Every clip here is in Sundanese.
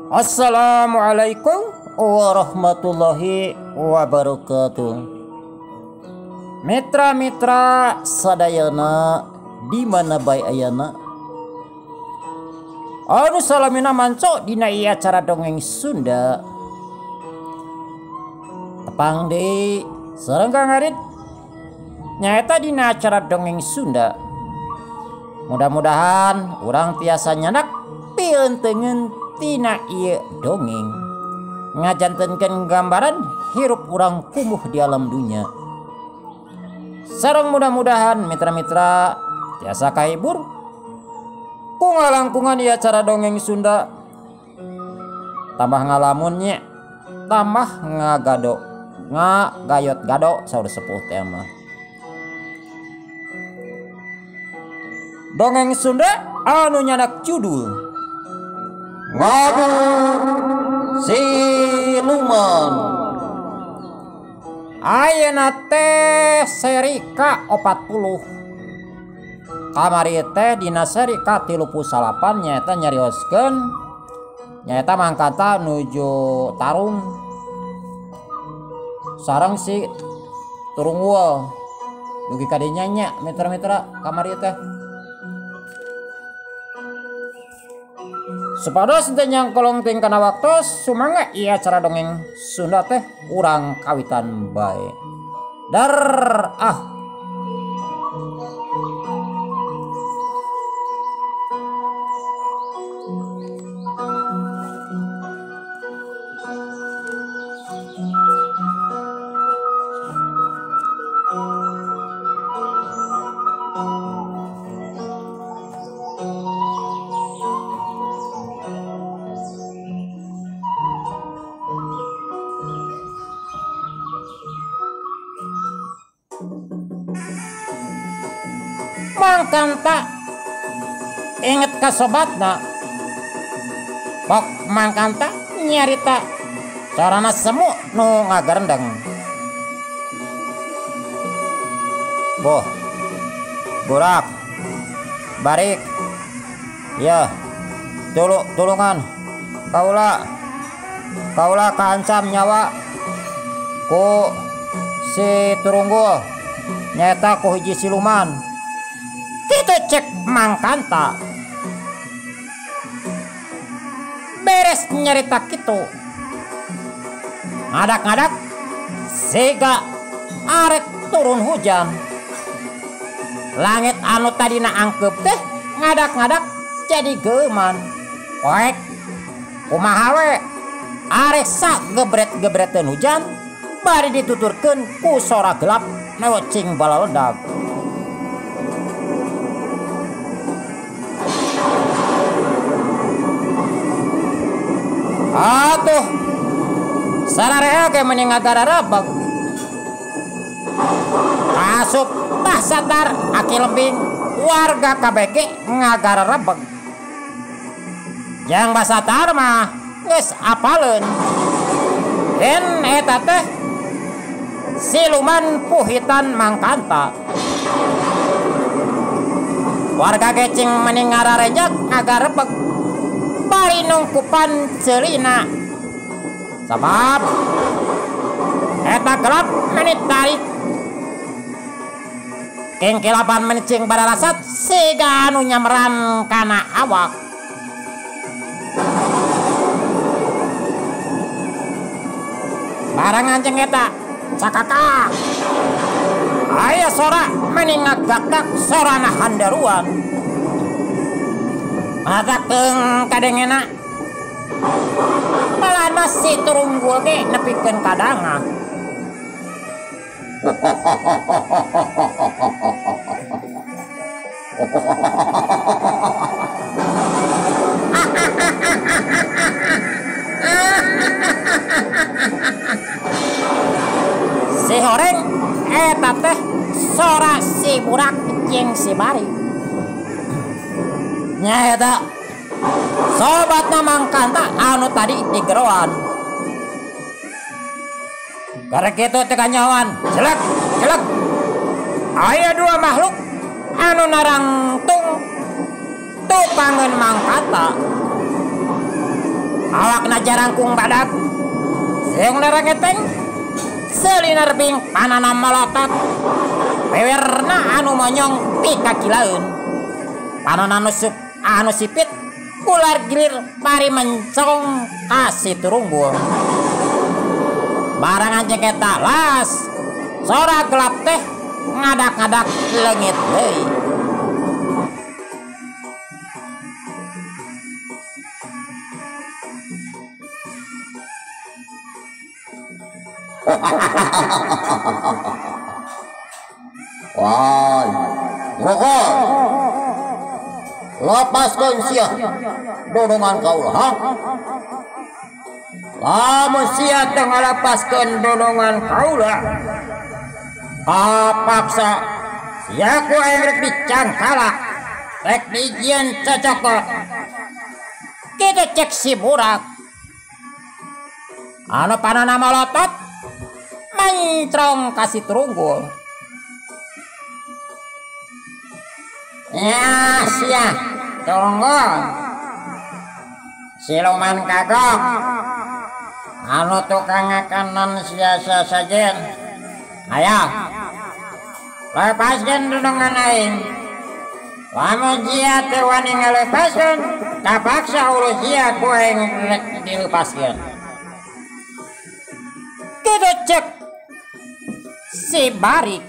Assalamualaikum warahmatullahi wabarakatuh. Mitra-mitra sadayana di mana bae ayana, anu salamina manco dina ieu acara dongeng Sunda. Tepang deui sareng Kang Arit nyaeta dina acara dongeng Sunda. Mudah-mudahan urang tiasa nyanak pieuteungeun tina ieu dongeng, ngajantenkeun gambaran hirup urang kumuh di alam dunya. Sareng mudah-mudahan mitra-mitra tiasa kahibur ku ngalangkungan ieu acara dongeng Sunda. Tambah ngalamunnya, tambah ngagado, ngagayot-gado saur sepuh teh mah. Dongeng Sunda anu nyanak judul Ngadu Siluman. Ayeuna teh seri ka-40. Kamari teh dina seri ka-38 nyaeta nyarioskeun nyaeta mangkata nuju tarung sareng si Turungwul. Dugi ka dinya nya mitra-mitra kamari teh. Supados teu nyangkolong teuing kana waktos, sumangga ieu acara dongeng Sunda teh urang kawitan bae. Dar ah. Mangkanta inget ka sobatna, bok mangkanta nyarita carana semu nu ngagerendeng. Boh burak barik ya tulungan kaula kaula kaancam nyawa ku si Turunggul nyaeta ku hiji siluman. Kitu cek mangkanta. Beres nyarita kitu, ngadak-ngadak siga arek turun hujan. Langit anu tadina angkeup teh ngadak-ngadak jadi geuman. Poek kumaha we arek sagebret-gebreteun hujan bari dituturkeun ku sora gelap newecing balaledag. Atuh sararea ge meni ngagararabeg. Asup tah sadar aki lembing warga KBG ngagararebeg. Yang basatar mah geus apaleun. Den eta teh siluman puhitan mangkanta. Warga gecing meni ngararenjak ngagarebeg bari nungkupan ceulina. Sabab eta gelap meni tarik kengkelapan menicing bararasat siga anu nyameran kana awak. Barang anjing eta cakakak aya sora meni ngagakak sorana handaruan. Mata keung kadengena malahan masih Turunggul ge nepikeun kadangah. Si horeng eta teh sora si burak jeung si bari. Nyaeta sobatna mangkanta anu tadi digeroan. Karek kitu teh kanyawan, jelek jelek. Aya dua makhluk anu narangtung tukangeun mangkanta. Awakna jarangkung badak. Seungna rangeteng. Selinar bing panana molotot. Pewerna anu monyong pikakilaeun. Panona nusuk anu sipit ular gilir bari mencong ka si Turunggul. Barangan cek eta las sora gelap teh ngadak-ngadak leungit deui. Wah, rokok. Lepaskan sia dorongan kaula, ha? Lamun sia teu ngalepaskeun dorongan kaula, kapaksa sia ku aing rek dicangkalak, rek dijieun cocokot. Kitu cek si burak. Anu panana molotot mencrong ka si Turunggul. Ya sia Turunggul, siluman kagok anu tukang ngakanan sia-sia sajen. Ayo lepaskeun dudungan aing. Lamun sia teu wani ngalepaskeun, kapaksa urus sia ku aing rek dilepaskeun. Kitu cek si Barik.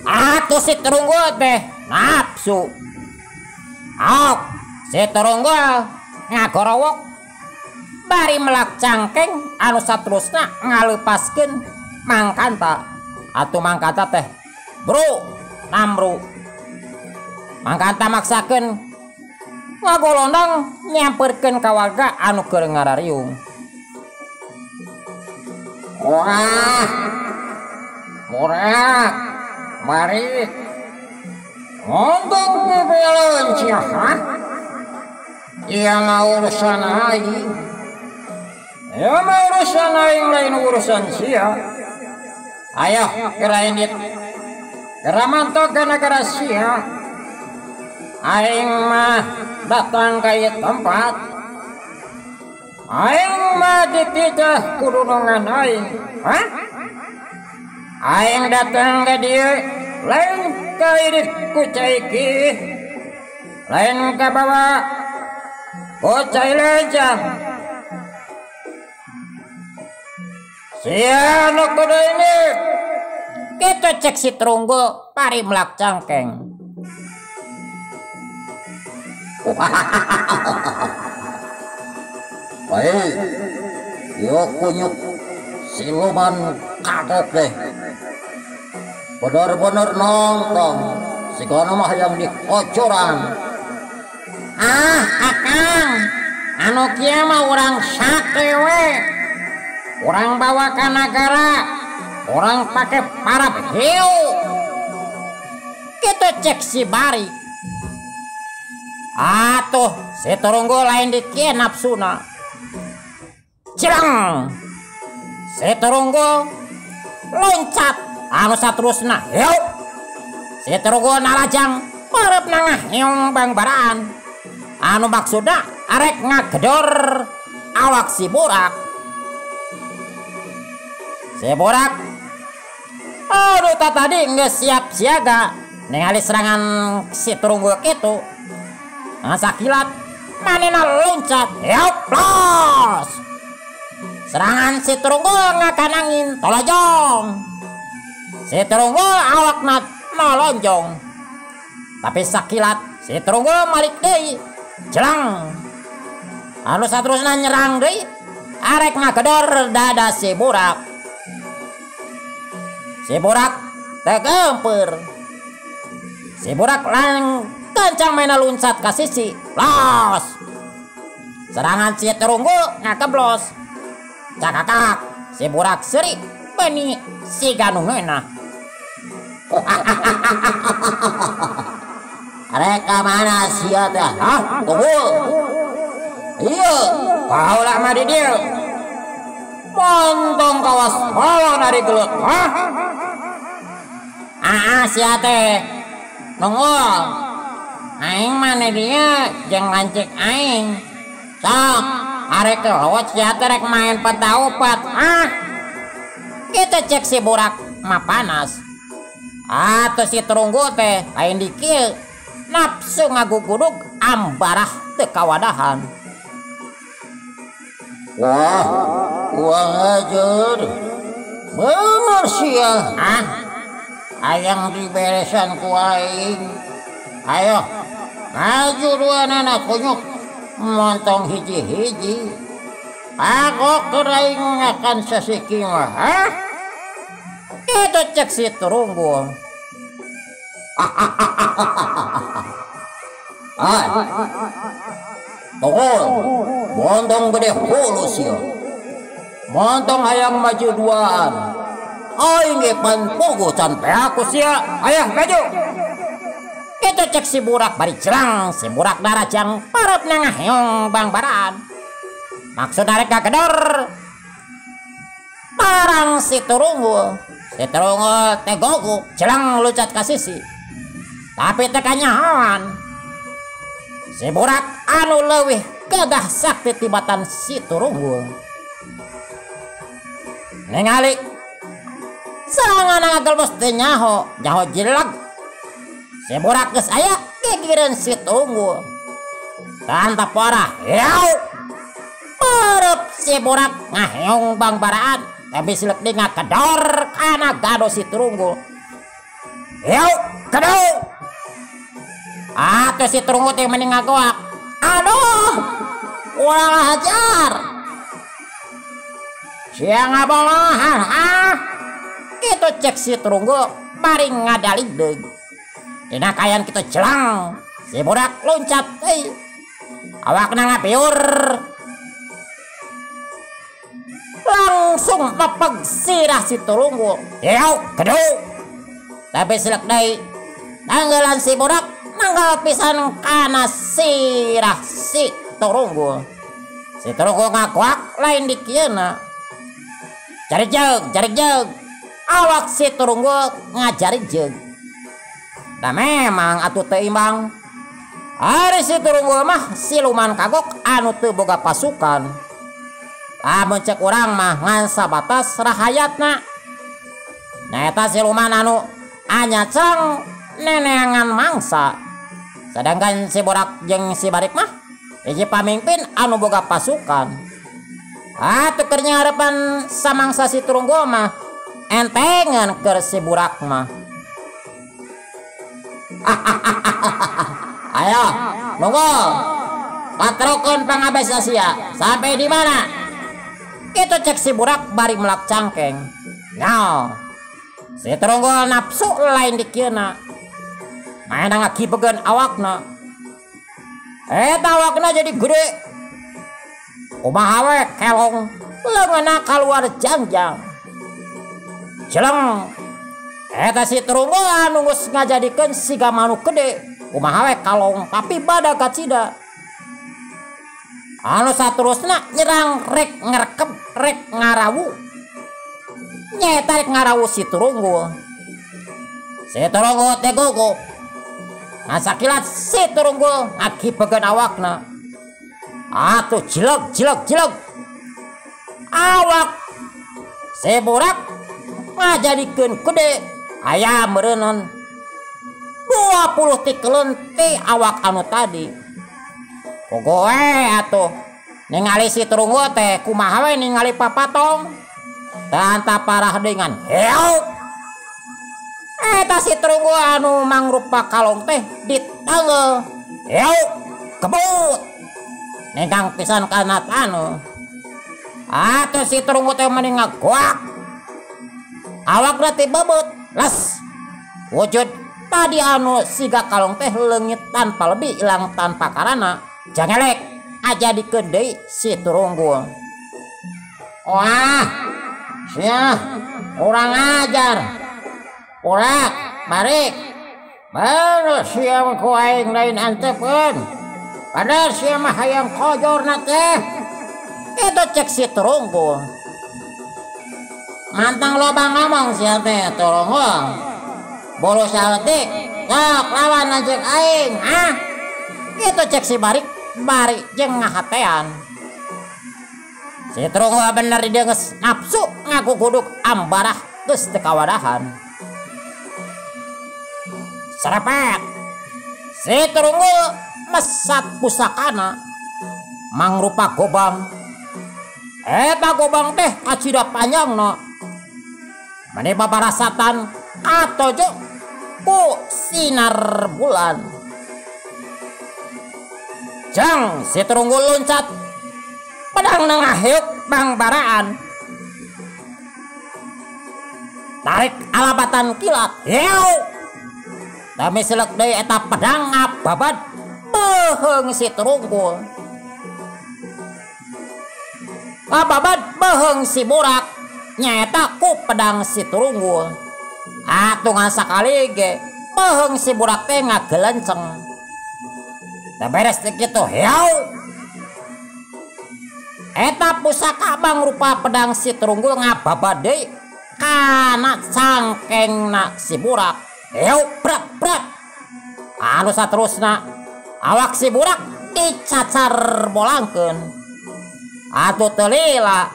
Atuh si Turunggul teh nafsu. Aok si Turunggul ngagorowok bari melak cangkeng anu saterusna ngalepaskeun Mangkanta. Atuh Mangkanta teh bro namru. Mangkanta maksakeun ngagolondong nyamperkeun ka warga anu keur ngarariung. Wah, murah. Mari ngomong bebeleun sia, ha? Ieu mah urusan aing. Ieu mah urusan aing lain urusan sia. Ayo geura indit. Geura mantok ka nagara sia. Aing mah datang ka ieu tempat. Aing mah dititah ku dunungan aing. Hah? Aing datang ka dieu lain ka irit ku cai kiih, lain ka bawa ku cai lencang. Sia nu kudu indit. Kitu cek si Turunggul bari melak cangkeng. Baik, ieu kunyuk siluman kagok deh. Bener-bener nongtong sigana mah yang dikocoran. Ah, akang, anu kieu mah urang sate we. Urang bawa ka nagara, urang pake parab hiu. Kitu cek si Bari. Atuh si Turunggul lain di kieu nafsuna. Cireng. Si Turunggul loncat anu saterusna hiu. Si Turunggul nalajang marep nangah bangbaraan. Anu maksudna arek ngagedor awak si Burak. Si Burak aduh tadi geus siap siaga ningali serangan si Turunggul kitu. Nah, sakilat manehna loncat hiu plos. Serangan si Turunggul ngakan angin tolojong. Si Turunggul awakna molonjong. Tapi sakilat si Turunggul malik deui. Jelang. Anu saterusna nyerang deui arek ngagedor dada si Burak. Si Burak teu geumpeur. Si Burak lang kencang maina luncat ka sisi. Los. Serangan si Turunggul ngakeblos. Cakakak si Burak seuri beuni siga nu ngeunah. Rek ka mana sia teh? Hah? Tunggu. Iya, kaula mah di dieu. Montong kawas bolong dari gelut. Hah? Ah, sia teh. Nunggu. Aing mah di dieu jeung lancik aing. Sok, arek lewat sia teh rek main peta upat. Hah? Kita cek si burak mah panas. Atuh si Turunggu teh lain dikieu. Nafsu ngagugudug ambarah teu kawadahan. Wah, kurang ajar. Bener sia. Hah? Hayang diberesan ku aing. Ayo, maju duanana kunyuk. Montong hiji-hiji. Aku keur aing ngakan sasiki mah. Hah? Itu cek si Turunggu. Ay, tunggu, montong gede hulu sia. Montong hayang maju duaan. Aing ge pan pogo can aku sia. Ayah maju. Itu cek si burak bari cerang, si burak darah jang parep ngaheong bangbaraan. Maksud arek kagedor. Parang si Turunggu. Si Turunggu teh gogo, celang lucat ka sisi. Tapi teh kanyahoan. Si burak anu leuwih gagah sakti tibatan si Turunggu. Ningali serangan ngagelbos teh nyaho, nyaho jelag. Si burak geus aya gigireun si Turunggu. Tanta parah, yau. Parep si burak ngaheong bangbaraan, tapi silek deui ngakedor kana gado si Turunggu. Yau, kedor. Atuh si Turunggu teh mending ngagoak. Aduh, urang hajar. Sia ngabolahan, ah. Kitu cek si Turunggu bari ngadaligdeug. Dina kayan kitu celang, si budak loncat euy. Awakna ngapiur. Langsung mepeg sirah si Turunggu. Yau, keduk. Tapi silek deui tanggalan si budak nanggal pisan kana sirah si Turunggu. Si Turunggu ngakuak lain di kieuna. Jari jeug, jari jeug. Awak si Turunggu ngajari jeug. Da memang atuh teu imbang. Ari si Turunggu mah siluman kagok anu teu boga pasukan. Lamun cek urang mah ngan sabatas rahayatna. Nyaeta siluman anu anyacang neneangan mangsa. Sedangkan si borak jeung si barik mah hiji pamimpin anu boga pasukan. Atuh keur nyarepan samangsa si Turunggu mah entengan keur si burak mah. Ayo, nunggu. Patrokeun pangabes sia. Sampai di mana? Itu cek si burak bari melak cangkeng. Nyao. Si Turunggu nafsu lain dikieuna. Maena ngakibegeun awakna. Eta awakna jadi gede. Kumaha we kelong leungeunna kaluar jangjang. Jeleng. Eta si Turunggu anu geus ngajadikeun siga manuk gede. Kumaha we kalong tapi badag kacida. Anu saterusna nyerang rek ngerkep rek ngarawu. Nyaeta rek ngarawu si Turunggu. Si Turunggu teh gugup. Ngasakilat si Turunggu ngakibegeun awakna. Atuh jileg jileg jileg. Awak si burak ngajadikeun gede aya meureunnan 20 tikeleun ti awak anu tadi. Pogo we atuh ningali si Turunggu teh kumaha we ningali papatong. Tanta parah dengan heau. Eta si Turunggu anu mangrupa kalong teh ditanggel. Heau kebut. Negang pisan kana tanu. Atuh si Turunggu teh mending ngagoak. Awakna teh bebet les. Wujud tadi anu siga kalong teh leungit tanpa lebih ilang tanpa karana. Jangelek aja dikeun deui si Turunggu. Wah, sia urang ajar. Urak Barik. Baru sia mah ku aing lain antepeun. Padahal sia mah hayang kojorna teh. Itu cek si Turunggul. Mantang loba ngomong sia teh Turunggul. Bolu saeutik, sok lawan lanceuk aing, hah? Itu cek si Barik, bari jeung ngahatean. Si Turunggul bener dia geus nafsu ngaguguduk ambarah geus teu kawadahan. Serepet. Si Turunggul mesat pusakana mangrupa gobang. Eta gobang teh kacida panjangna. Mane babarasatan katojo ku sinar bulan. Jang si Turunggul loncat pedang ngaheuk bangbaraan. Tarik alabatan kilat. Heu. Dami selek deui eta pedang ngababad beuheung si Turunggul. Ngababad beuheung si Burak nyaeta ku pedang si Turunggul. Atuh ngan sakali ge beuheung si Burak teh ngagelenceng. Teu beres teh kitu, heu. Eta pusaka mangrupa pedang si Turunggul ngababad deui kana cangkengna si Burak. Heu, brak brak. Anu saterusna awak si Burak dicacar bolangkeun. Atuh teu lila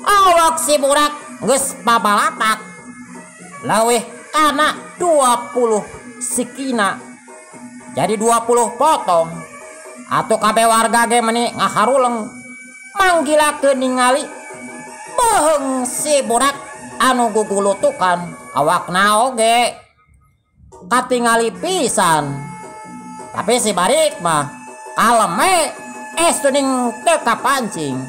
awak si Burak geus babalatak leuwih kana 20 sikina. Jadi 20 potong. Atuh kabeh warga ge meuni ngaharuleng manggilakeun ningali beuheung si Burak anu gugulutukan. Awakna oge katingali pisan. Tapi si Barik mah kalem es tuning teu kapancing.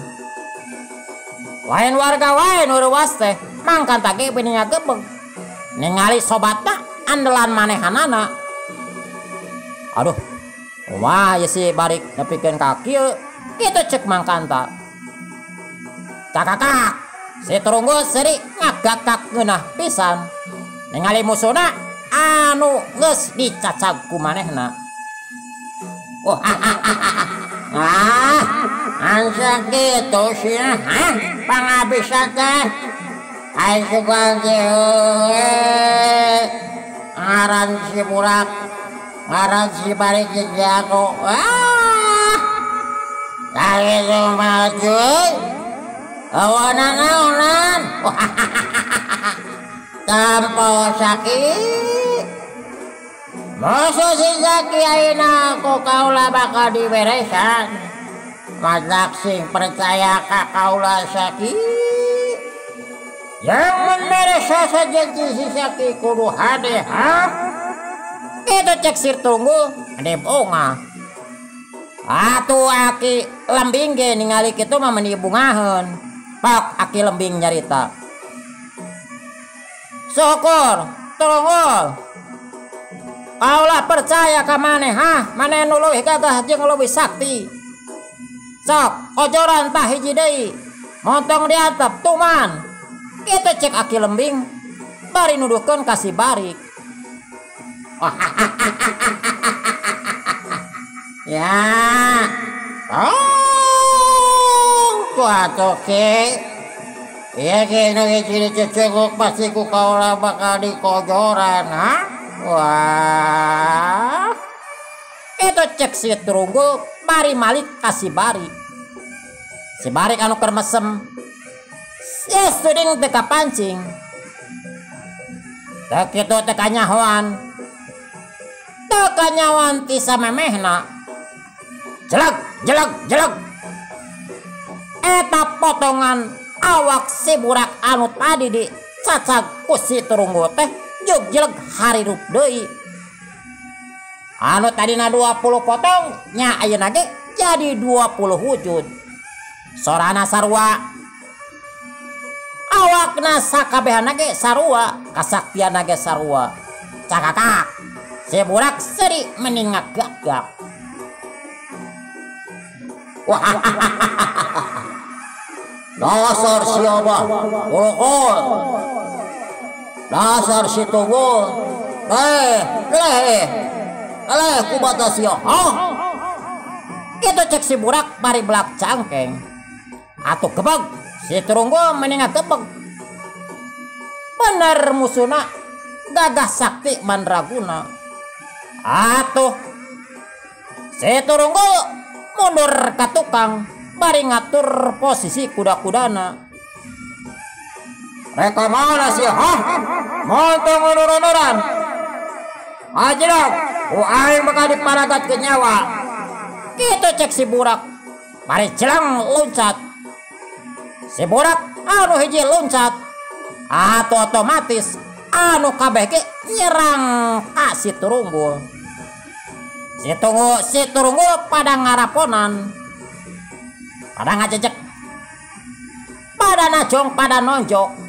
Lain warga wae nu reuwas teh mangkan tage beuni ngagebeg ningali sobatna andalan manehanana. Aduh, kumaha ye si Barik nepikeun ka kieu? Kitu cek mangkanta. Cakakak, si Turunggul seuri ngagakak ngeunah pisan ningali musuhna anu geus dicacag ku manehna. Oh, ah, ansa kitu sia, hah? Pangabisan teh. Aing sugan teh ngaran si Burak, ngaran si Barik jeung jago. Ah, sakitu mah cuy. Awana naonan. Tampo sakit. Masa si Zaki ayeuna ku kaula bakal diberesan. Matak sing percaya ka kaula Saki. Yang meneresa saja si Saki kudu hade ha. Itu cek sir tunggu ade bunga. Atuh aki lembing ge ningali kitu mah meuni bungaheun. Pak aki lembing nyarita. Syukur, Turunggul. Kaulah percaya ka maneh, hah? Maneh nu leuwih gagah jeung leuwih sakti. Sok, kojoran tah hiji deui. Montong diantep tuman. Kitu cek aki lembing bari nuduhkeun ka si Barik. Ya. Oh, kuat oke. Iya ge nu hiji cecegok pasti ku kaula bakal dikojoran, ha? Wah. Itu cek si Turunggul bari malik ka si Barik. Si Barik anu keur mesem. Yes, tuding teu kapancing. Teu kitu teu kanyahoan. Teu kanyahoan ti samemehna. Jeleg, jeleg, jeleg. Eta potongan awak si Burak anu tadi dicacag ku si Turunggul teh jug jeleg harirup deui. Anu tadina 20 potong nya ayeuna ge jadi 20 wujud. Sorana sarua. Awakna sakabehana ge sarua, kasaktianna ge sarua. Cakakak. Si Burak seuri meni ngagak-gak. Wah. Dasar siapa? Kulukul. Dasar si Tunggul. Leh leh ku batas sia. Hah? Kitu cek si burak bari belak cangkeng. Atuh gebeg si Turunggul mending gebeg. Bener musuhna gagah sakti mandraguna. Atuh si Turunggul mundur ka tukang bari ngatur posisi kuda-kudana. Rek ka mana sia? Hah? Montong unur-unuran. Ajedog, ku aing bakal diparagat ke nyawa. Kitu cek si burak bari jelang loncat. Si burak anu hiji loncat atau otomatis anu kabeh ge nyerang ka si Turunggul. Si Turunggul pada ngaraponan, pada ngajejek, pada najong, pada nonjok.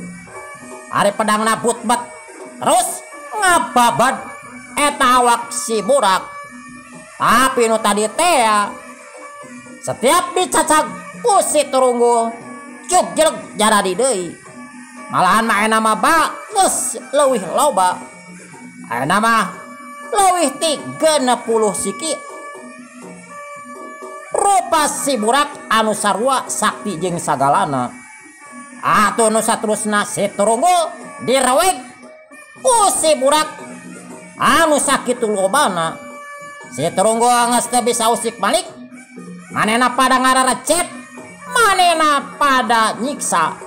Ari pedangna butbet terus ngababad eta awak si burak. Tapi nu tadi teh setiap dicacag ku si Turunggul cuk jelek jaradi deui. Malahan mah ayeuna mah ba geus leuwih loba. Ayeuna mah leuwih ti 60 siki. Rupa si burak anu sarua sakti jeung sagalana. Atuh nu saterusna si Turunggul direweg ku si burak anu sakitu lobana. Si Turunggul geus teu bisa usik balik. Manehna pada ngararecet, manehna pada nyiksa.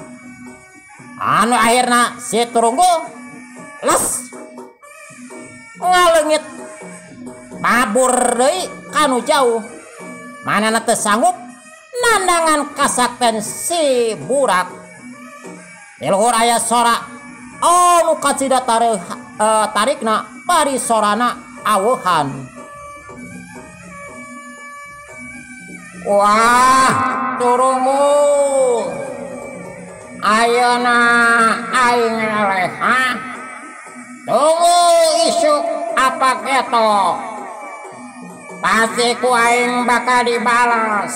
Anu akhirna si Turunggul les ngaleungit mabur deui kanu jauh. Manehna teu sanggup nandangan kasakten si burak. Di luhur aya sora anu kacida tarikna bari sorana aweuhan. Wah, Turunggul. Ayeuna aing eleh ha? Tunggu isuk apa keto. Pasti ku aing bakal dibalas.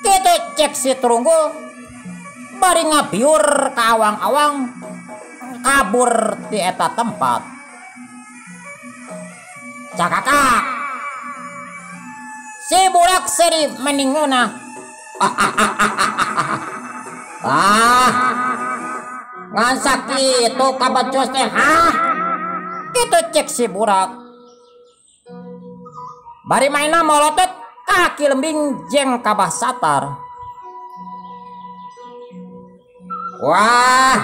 Kitu cek si Turunggul bari ngabiur ka awang-awang kabur ti eta tempat. Cakakak si burak seri meningeunah. Ah, ngan sakitu kabecus teh hah? Kitu cek si burak. Bari maina molotot kaki lembing jeung kabah satar. Wah,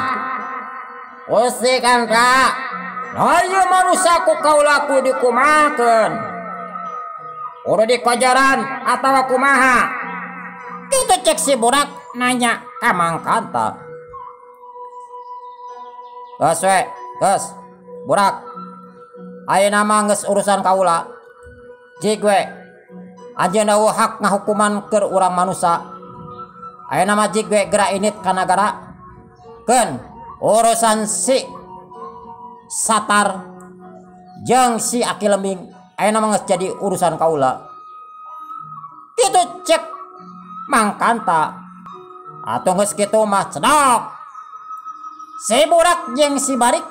usik kang. Ayo manusia ku kaulaku dikumakeun. Kudu dikojaran atawa kumaha? Kitu cek si burak nanya ka Mang Kanta. Geus we, geus. Burak. Ayeuna mah geus urusan kaula. Jig we. Anjeunna eueuh hak ngahukuman keur urang manusa. Ayeuna mah jig we geura init ka nagara. Keun urusan si Satar jeung si Aki Lembing ayeuna mah geus jadi urusan kaula. Kitu cek Mang Kanta. Atuh geus kitu mah cedok. Si burak jeung si barik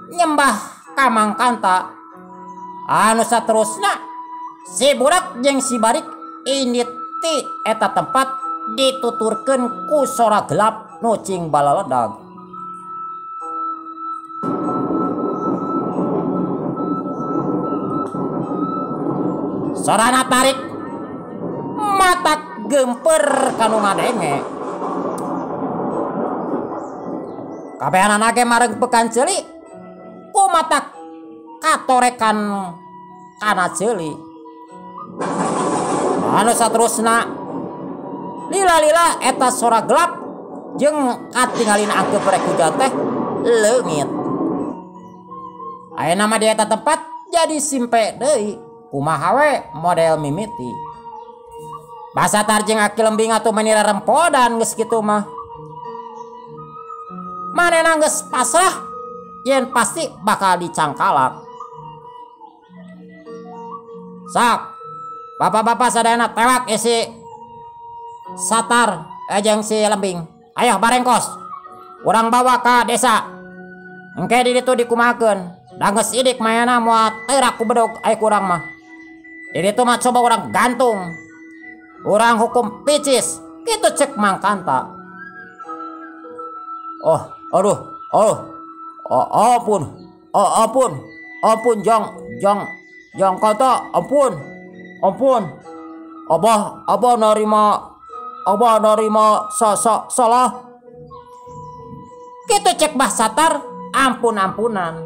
nyembah ka Mang Kanta. Anu saterusna si burak jeung si barik indit ti eta tempat dituturkeun ku sora gelap nu cing balaledag. Sorana tarik matak gemper kanu ngadenge. Kabehanana ge mareng pekan ceuli ku matak katorekan kana ceuli. Anu saterusna lila-lila eta sora gelap jeung katingalin angkeup rek hujan teh leungit. Ayeuna mah di eta tempat jadi simpe deui. Kumaha we model mimiti. Basa tarjeng Aki Lembing atuh meni rerempodan geus kitu mah. Manehna geus pasrah yen pasti bakal dicangkalak. Sok, bapak-bapak sadayana tewak isi Satar jeung si Lembing. Ayo barengkos. Urang bawa ka desa. Engke di ditu dikumahakeun. Da geus idik mayana moal teurak ku bedog aya kurang mah. Di ditu mah coba urang gantung. Urang hukum picis. Kitu cek Mang Kanta. Oh, aduh, oh, oh, ampun, oh, ampun, ampun, jang, jang, jang Kanta, ampun, ampun. Abah, abah nerima, abah nerima salah. Kitu cek Bah Satar, ampun-ampunan.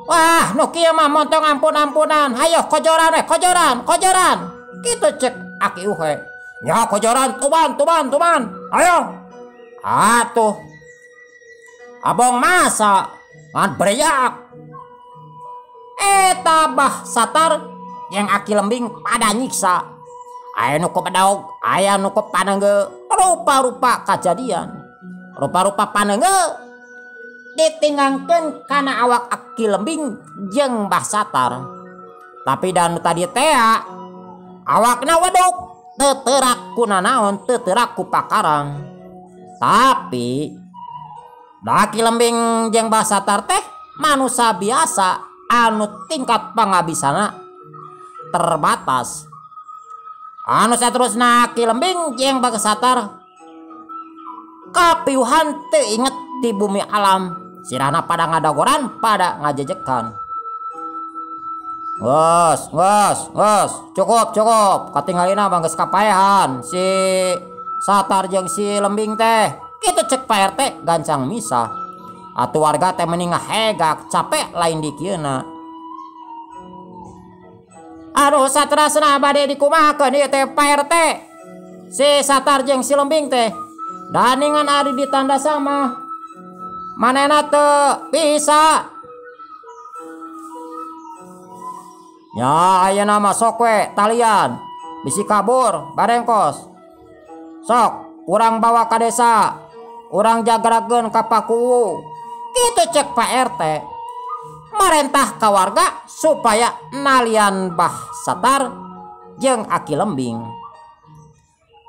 Wah, nu kieu mah montong ampun-ampunan. Hayo kojoran we, kojoran, kojoran. Kitu cek Aki Uhe. Ya kojoran, tuban, tuban, tuban. Ayo. Atuh. Abong masa ngan beriak. Eta Bah Satar yang Aki Lembing pada nyiksa. Aya nu ku bedog, aya nu ku panengge, rupa-rupa kajadian. Rupa-rupa panengge ditinggangkeun kana awak Aki Lembing jeung Bah Satar. Tapi dan tadi tea awakna weduk teu teurak ku nanaon, teu teurak ku pakarang. Tapi Aki Lembing jeung Bah Satar teh manusia biasa anu tingkat pangabisana terbatas. Anu saterusna Aki Lembing jeung Bah Satar kapiuhan teu inget di bumi alam, sirahna pada ngadagoran, pada ngajejekan. Geus, geus, geus, cukup, cukup. Katinggalina mah geus kapaehan si Satar jeung si Lembing teh. Kitu cek Pak RT gancang misah. Atuh warga teh mending ngahegak, capek lain dikieuna. Aduh, saterasna bade dikumahakeun ieu teh Pak RT. Si Satar jeung si Lembing teh daningan ari ditanda sama. Manehna teu bisa. Ya ayeuna mah sok we talian bisi kabur barengkos. Sok urang bawa ka desa, urang jagarakeun ka Pakuwu. Kitu cek Pak RT. Marentah ka warga supaya nalian Bah Satar jeung Aki Lembing.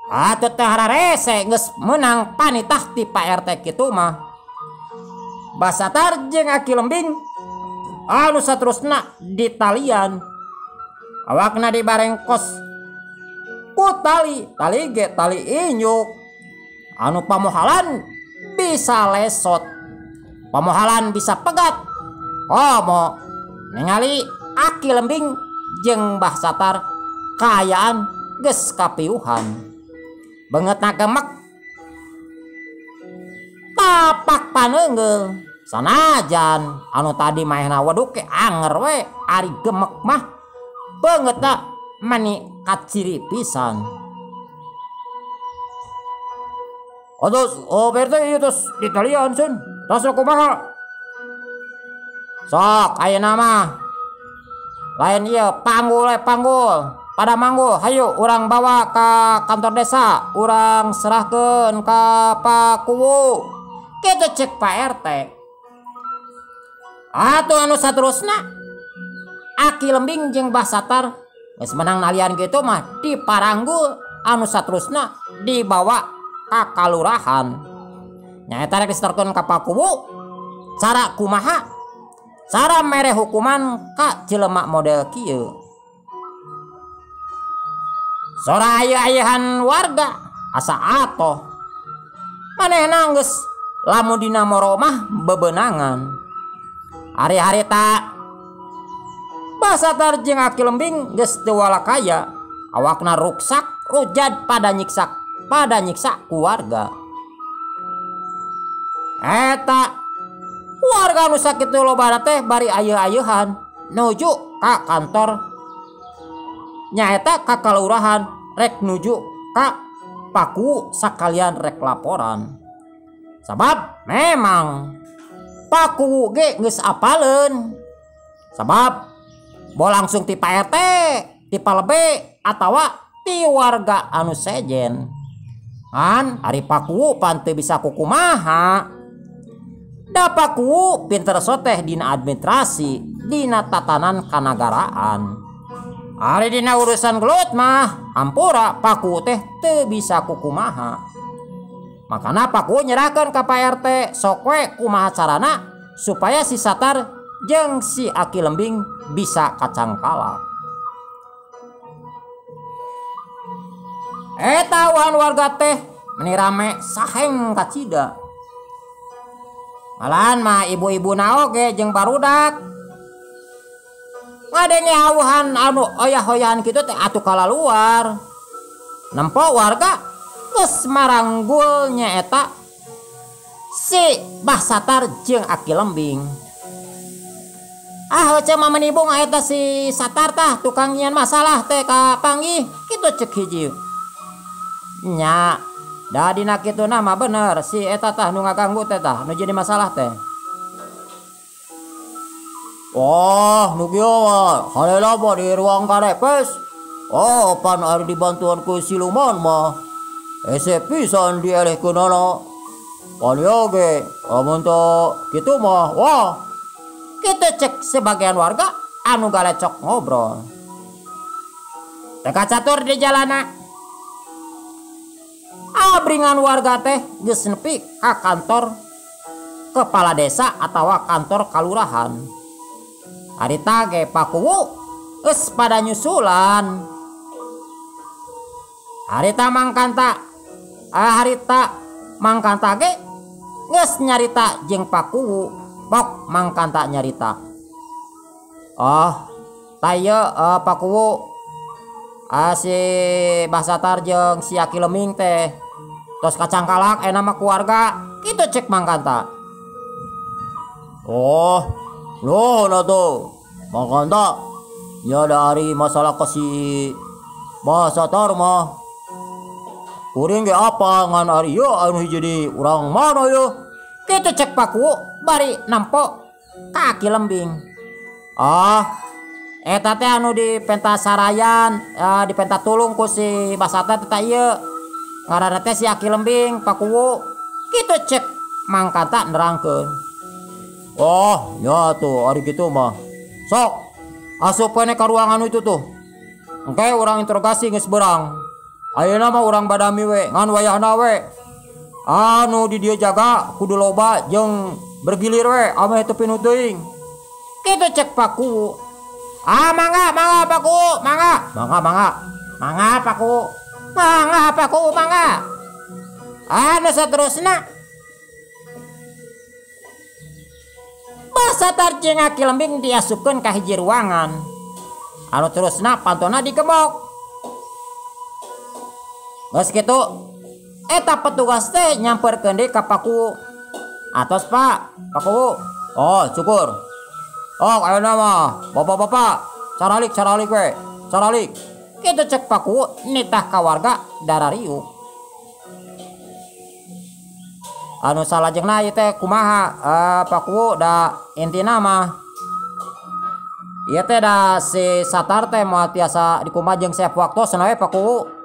Atuh teh hararese geus meunang panitah ti Pak RT kitu mah. Bah Satar jeung Aki Lembing anu saterusna ditalian. Awakna dibarengkos ku tali, tali ge tali inyuk. Anu pamohalan bisa lesot, pamohalan bisa pegat. Komo ningali Aki Lembing jeung Bah Satar kaayaan geus kapiuhan. Beungeutna gemek tapak paneunggeul. Sanajan anu tadi maehna weduk ke anger we, ari gemek mah beungeutna mani kaciri pisan. Atos, oh Pak RT ieu tos ditalian sun. Tos kumaha? Sok ayeuna mah lain ieu panggul we panggul. Pada manggul, hayu urang bawa ka kantor desa, urang serahkeun ka Pak Kuwu. Kitu cek Pak RT. Atuh anu saterusna Aki Lembing jeung Bah Satar geus menang nalian kitu mah diparanggul, anu saterusna dibawa ka kalurahan. Nyaeta rek disetorkeun ka Pak Kuwu. Cara kumaha? Cara mere hukuman ka jelema model kieu. Sora ayeuh-ayeuhan warga asa atoh. Manehna geus lamun dina moro mah bebenangan. Ari harita Bah Satar jeung Aki Lembing geus teu walakaya, awakna ruksak rujad pada nyiksa ku warga. Eta warga nu sakitu lobana teh bari ayeuh-ayeuhan nuju ka kantor, nyaeta ka kalurahan rek nuju ka Paku sakalian rek laporan. Sabab memang Paku ge geus apaleun. Sabab bo langsung ti Pak RT, ti Palebe atawa ti warga anu sejen. Kan ari Paku pan teu bisa kukumaha. Da Paku pinter soteh dina administrasi, dina tatanan kanagaraan. Ari dina urusan gelut mah hampura Paku teh teu bisa kukumaha. Makana Paku nyerahkeun ka Pak RT sok we kumaha carana Supaya si Satar jeung si Aki Lembing bisa kacangkala. Eta wan warga teh meni rame saheng kacida. Malahan mah ibu-ibu naoge jeung barudak. Ngadenge awuhan anu oyah-oyahan kitu teh atuh kalaluar. Nempo warga geus maranggul nyaeta si Bah Satar jeung Aki Lembing. Ah heuceu mah menibung eta si Satar tah tukang nyian masalah teh ka panggih kitu cek hiji. Nya da dina kituna mah bener si eta tah nu ngaganggu teh tah nu jadi masalah teh. Wah nu kieu mah halela mah di ruang karepes. Oh pan ari dibantuan ku siluman mah hese pisan dielehkeunana. Pan ieu ge lamun teu kitu mah wah. Kitu cek sebagian warga anu galecok ngobrol. Teu kacatur di jalana. Abringan warga teh geus nepi ka kantor kepala desa atawa kantor kalurahan. Harita ge Pakuwu geus pada nyusulan. Harita mangkanta ge geus nyarita jeung Pakuwu. Bok mangkanta nyarita. Oh, tah ieu Pakuwu si Bah Satar jeung si Aki Lembing teh tos kacangkalak aya mah keluarga kitu cek mangkanta. Oh, loh na tuh mangkanta ya dari masalah ke si Bah Satar mah kuring ge apa ngan ari ieu anu hiji di urang mana ieu kitu cek Pakuwu bari nampo ka Aki Lembing. Oh, eta teh anu di pentas sarayan, di pentas tulung ku si Bah Satar teh ieu. Ngaranna teh si Aki Lembing Pakuwu. Kitu cek mangkanta nerangkeun. Oh, ya tuh ari kitu mah. Sok asup keneh ka ruangan itu tuh. Engke urang interogasi geus beurang. Ayeuna mah urang badami we, ngan wayahna we. Anu di dieu jaga kudu loba jeung bergilir we ameh teu pinuh teuing. Kitu cek Pakuwu. Ah mangga mangga Pakuwu, mangga. Mangga mangga. Mangga Pakuwu. Mangga Pakuwu mangga. Anu saterusna Bah Satar jeung Aki Lembing diasupkeun ka hiji ruangan. Anu terusna pantona digebok. Geus kitu eta petugas teh nyamperkeun deui ka Pakuwu. Atos Pak, Pakuwu. Oh, syukur. Oh, ayeuna mah bapak-bapak caralik caralik we, caralik. Kitu cek Pakuwu nitah ka warga darariuk. Anu salajengna ieu teh kumaha Pakuwu da intina mah ieu teh da si Satar teh moal tiasa dikumaha jeung sep waktosna we Pakuwu.